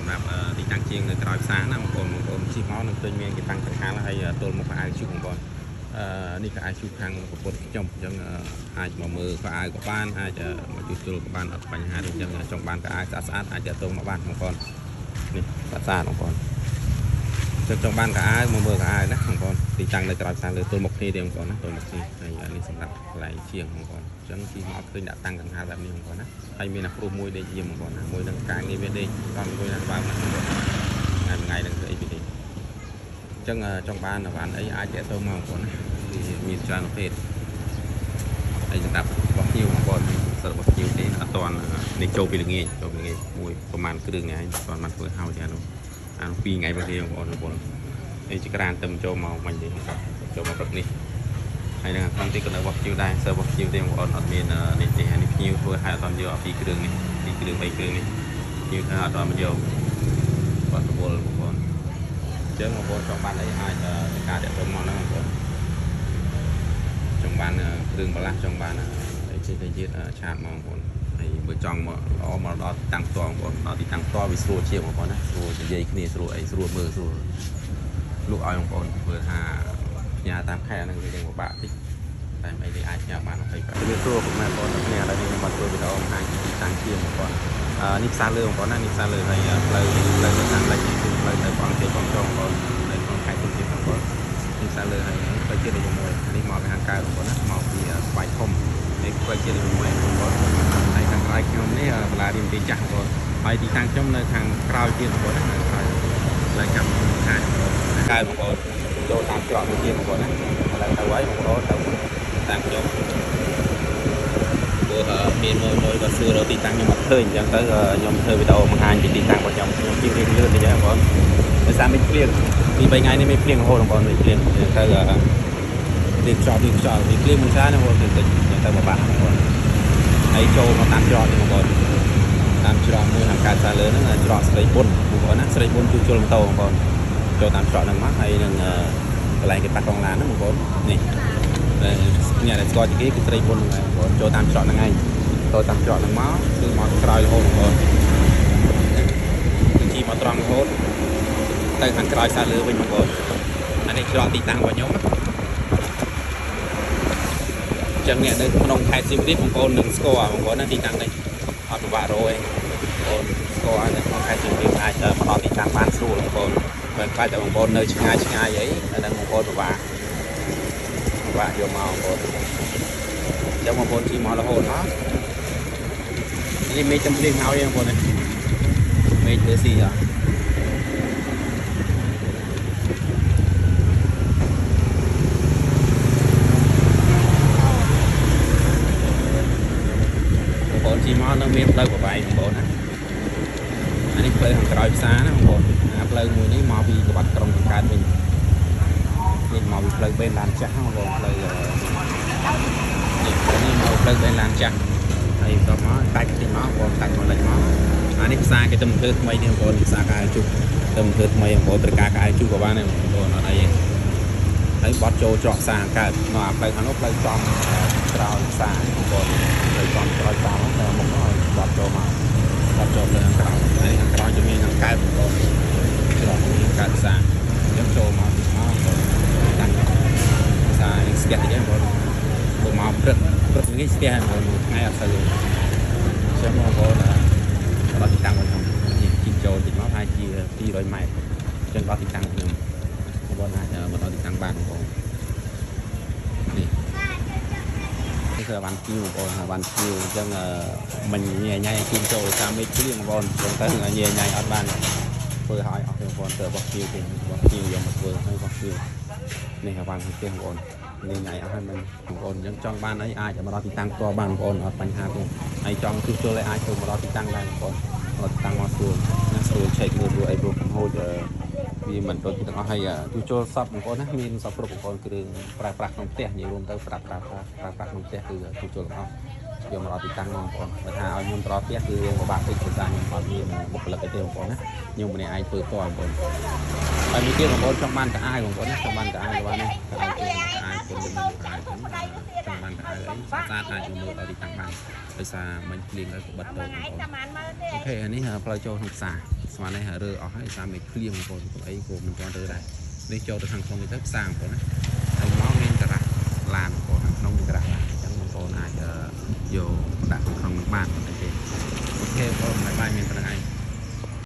សម្រាប់ទីតាំងជាងនៅក្រោយផ្សារណាបងប្អូនបងប្អូនជិះមកនឹងឃើញមានគេតាំងកង្ហាលហើយទល់មកខោអាវជុះបងប្អូនអឺនេះខោអាវជុះខាងប្រពុតខ្ញុំអញ្ចឹងអាចមកមើលខោអាវក៏បានអាចមកជួសជុលក៏បានអត់បញ្ហាទេអញ្ចឹងចង់បានកោអាវស្អាតស្អាតអាចតាក់ទងមកបានបងប្អូននេះស្អាតស្អាតបងប្អូនចឹងចង់បានកោអាវមកមើលខោអាវណាបងប្អូនទីតាំងនៅក្រោយផ្សារលើទល់មុខគ្នាទេបងប្អូនណាទល់មុខគ្នាហើយនេះសម្រាប់កន្លែងជាងបងប្អូនអញ្ចឹងជិះមកឃើញដាក់តាំងកង្ហាលបែបនេះបងប្អូនណា ហើយមានអាព្រុសមួយដេកយាមបងប្អូនណាមួយនឹងការងារវាដេកតន់មួយណាបើណាបងប្អូនថ្ងៃមួយថ្ងៃនឹងធ្វើអីពីនេះអញ្ចឹងចង់បានអវ៉ាន់អីអាចតាក់ទងមកបងប្អូនណាគឺមានច្រើនប្រភេទហើយសម្រាប់របស់ភ្ញៀវបងប្អូនសិលរបស់ភ្ញៀវទេអត់តាន់នេះចូលពីល្ងាចចូលពីល្ងាចមួយប្រហែលគ្រឿងនេះឯងអត់តាន់បានធ្វើហើយទេអានោះអានោះ2ថ្ងៃមកទេបងប្អូនបងប្អូននេះជាក្រានទឹមចូលមកមិញនេះចូលមកព្រឹកនេះ ហើយនឹងក្នុងទីក៏នៅរបស់ភ្ញៀវដែរសើរបស់ភ្ញៀវទេបងប្អូនអត់មាននេះទេហើយនេះភ្ញៀវធ្វើឲ្យអត់យកពីគ្រឿងនេះពីគ្រឿងបីគ្រឿងនេះភ្ញៀវធ្វើអត់ដល់មកយកគាត់រវល់បងប្អូនអញ្ចឹងបងប្អូនចង់បានអីអាចទៅការតាក់ទងមកហ្នឹងបងប្អូនចង់បានគ្រឿងបន្លាស់ចង់បានអីផ្សេងៗទៀត chat មកបងប្អូនហើយបើចង់មកល្អមកដល់ទីតាំងផ្ទាល់បងប្អូនដល់ទីតាំងផ្ទាល់វាស្រួលជាងបងប្អូនណាស្រួលនិយាយគ្នាស្រួលអីស្រួលមើលស្រួលលក់ឲ្យបងប្អូនធ្វើថាផ្ញើតាមខែអាហ្នឹងវារៀងពិបាកតិច តែអីទេអាចផ្ញើបាន25ជំរាបសួរពុកម៉ែបងប្អូនទាំងគ្នាឥឡូវនេះខ្ញុំបានធ្វើវីដេអូបង្ហាញពីទីតាំងជាងបងប្អូនអឺនេះផ្សារលើបងប្អូនណានេះផ្សារលើហើយផ្លូវនេះផ្លូវទៅខាងលិចនេះគឺផ្លូវទៅបងជ័យបងចងបងប្អូននៅក្នុងខេត្តសៀមរាបបងប្អូននេះផ្សារលើហើយផ្លូវជាតិលេខ1នេះមកពីខាងកើតបងប្អូនណាមកពីស្វាយធំនេះផ្លូវជាតិលេខ1បងប្អូនហើយខាងក្រោយខ្ញុំនេះសាលារៀនទីចាស់បងប្អូនហើយទីតាំងខ្ញុំនៅខាងក្រោយទៀតបងប្អូនណាខាងក្រោយផ្លូវកាប់ខាងបងប្អូនកើតបងប្អូនចូលតាមច្រកមួយទៀតបងប្អូនណាឥឡូវទៅហើយបងប្អូនទៅតាមខ្ញុំ ព្រោះមានមួយមួយក៏សួររកទីតាំងខ្ញុំអត់ឃើញអញ្ចឹងទៅខ្ញុំធ្វើវីដេអូបង្ហាញពីទីតាំងរបស់ខ្ញុំខ្ញុំជិះរៀងលឿនតិចហ្នឹងបងប្អូនដោយសារមានភ្លៀងពី3ថ្ងៃនេះមានភ្លៀងរហូតបងប្អូនមានភ្លៀងអញ្ចឹងទៅភ្លៀងខ្យល់ភ្លៀងខ្យល់មានភ្លៀងមិនច្រើនទេបងប្អូនភ្លៀងតិចអញ្ចឹងទៅពិបាកបងប្អូនហើយចូលមកតាមច្រកនេះបងប្អូនតាមច្រកមួយខាងកើតសាលើហ្នឹងច្រកស្រីបុនបងប្អូនណាស្រីបុនជួសជុលម៉ូតូបងប្អូនចូលតាមច្រកហ្នឹងមកហើយនឹងកន្លែងគេប៉ះកង់ឡានហ្នឹងបងប្អូននេះ អ្នកដែលស្គាល់ជាងគេគឺស្រីបុនហ្នឹងឯងបងប្អូនចូលតាមច្រកហ្នឹងឯងចូលតាមច្រកហ្នឹងមកគឺមកក្រោយរហូតបងប្អូនគឺជិះមកត្រង់រហូតទៅខាងក្រោយសាលើវិញបងប្អូនអានេះច្រកទីតាំងរបស់ខ្ញុំអញ្ចឹងអ្នកនៅក្នុងខេត្តសៀមរាបបងប្អូននឹងស្គាល់បងប្អូនណាទីតាំងនេះអត់ពិបាករកទេបងប្អូនស្គាល់នៅក្នុងខេត្តសៀមរាបអាចមកដល់ទីតាំងបានស្រួលបងប្អូនបើខ្លាចតែបងប្អូននៅឆ្ងាយឆ្ងាយអីអាហ្នឹងបងប្អូនពិបាកពិបាកយកមកបងប្អូន ចាំបងប្អូនជិះមករហូតមកនេះមេឃចំភ្លៀងហើយបងប្អូននេះមេឃធ្វើស៊ីអត់ បងប្អូនជិះមកនៅមានផ្លូវប្របែងបងប្អូនណាអានេះផ្លូវខាងក្រោយផ្សារណាបងប្អូនអាផ្លូវមួយនេះមកពីក្បាត់ក្រុងកង្កើតវិញនេះមកពីផ្លូវបេនឡានចាស់បងប្អូនផ្លូវនេះនេះមកផ្លូវបេនឡានចាស់ហើយបន្ទាប់មកកាច់តិចមកបងប្អូនកាច់មកលិចមកអានេះផ្សារគេទៅធ្វើថ្មីនេះបងប្អូនផ្សារកែជុះទៅធ្វើថ្មីបងប្អូនត្រូវការកែជុះក៏បានដែរបងប្អូនអត់អីទេហើយបត់ចូលច្រកផ្សារកើតមកអាផ្លូវខាងនោះផ្លូវចំក្រោយផ្សារបងប្អូនផ្លូវចំក្រោយផ្សារហ្នឹងតែមុខនោះឲ្យបត់ចូលមកបត់ចូលផ្លូវខាងក្រោយហើយខាងក្រោយจะមានខាងកើតបងប្អូនច្រកនេះកើតផ្សារអញ្ចឹងចូលមកទីមកបងប្អូនតាំងផ្សារនេះស្ទះតិចហ្នឹងបងប្អូន បើមកព្រឹកព្រឹកនេះស្ទះបងប្អូនថ្ងៃអត់សូវអញ្ចឹងបងប្អូនដល់ទីតាំងរបស់ខ្ញុំនេះជិះចូលតិចមកហើយជា200ម៉ែត្រអញ្ចឹងដល់ទីតាំងខ្ញុំបងប្អូនអាចមកដល់ទីតាំងបានបងប្អូននេះនេះគឺបានគៀវបងប្អូនបានគៀវអញ្ចឹងមិញញ៉ៃញ៉ៃជូនចូលតាមមេឃភ្លៀងបងប្អូនអញ្ចឹងទៅញ៉ៃញ៉ៃអត់បានធ្វើឲ្យអស់ទេបងប្អូនទៅរបស់គៀវទេរបស់គៀវយកមកធ្វើឲ្យរបស់គៀវនេះបានខាងផ្ទះបងប្អូន នេះញ៉ៃអស់ហើយមិនបងប្អូនអញ្ចឹងចង់បានអីអាចមកដល់ទីតាំងផ្ទាល់បានបងប្អូនអត់បញ្ហាទេហើយចង់ជួសជុលអីអាចទៅមកដល់ទីតាំងដែរបងប្អូនមកដល់ទីតាំងមកស្រួលណាស្រួលឆែកមើលព្រោះអីព្រោះកំហូចវាមិនដូចទាំងអស់ហើយជួសជុលសពបងប្អូនណាមានសពគ្រប់បងប្អូនគ្រឿងប្រើប្រាស់ក្នុងផ្ទះនិយាយរួមទៅប្រើប្រាស់ប្រើប្រាស់ក្នុងផ្ទះគឺជួសជុលទាំងអស់យកមកដល់ទីតាំងមកបងប្អូនបើថាឲ្យខ្ញុំទៅដល់ផ្ទះគឺពិបាកតិចព្រោះថាខ្ញុំអត់មានបុគ្គលិកអីទេបងប្អូនណាខ្ញុំម្នាក់ឯងធ្វើផ្ទាល់បងប្អូនហើយមួយទៀតបងប្អូនចង់បានកៅអៅបងប្អូនណាចង់បានកៅអៅក៏បានដែរកៅអៅកៅអៅគុណនឹងកៅអៅចង់បានកៅអៅអីស្អាតអាចមកមើលដល់ទីតាំងបានដោយសារមិញភ្លៀងហើយក៏បិទទៅបងប្អូន OK អានេះផ្លូវចូលក្នុងផ្សារ ស្មាននេះរើអស់ហើយតាមមេឃភ្លៀងបងប្អូនកុំអីក៏មិនទាន់រើដែរនេះចូលទៅខាងក្នុងនេះទៅផ្សារបងប្អូនណាហើយមកមានការ៉ាស់ឡានបងប្អូនខាងក្នុងមានការ៉ាស់ឡានអញ្ចឹងបងប្អូនអាចយកដាក់ខាងក្នុងនឹងបានអត់ទេOK បងប្អូន bye bye មានប៉ុណ្្នឹងឯង។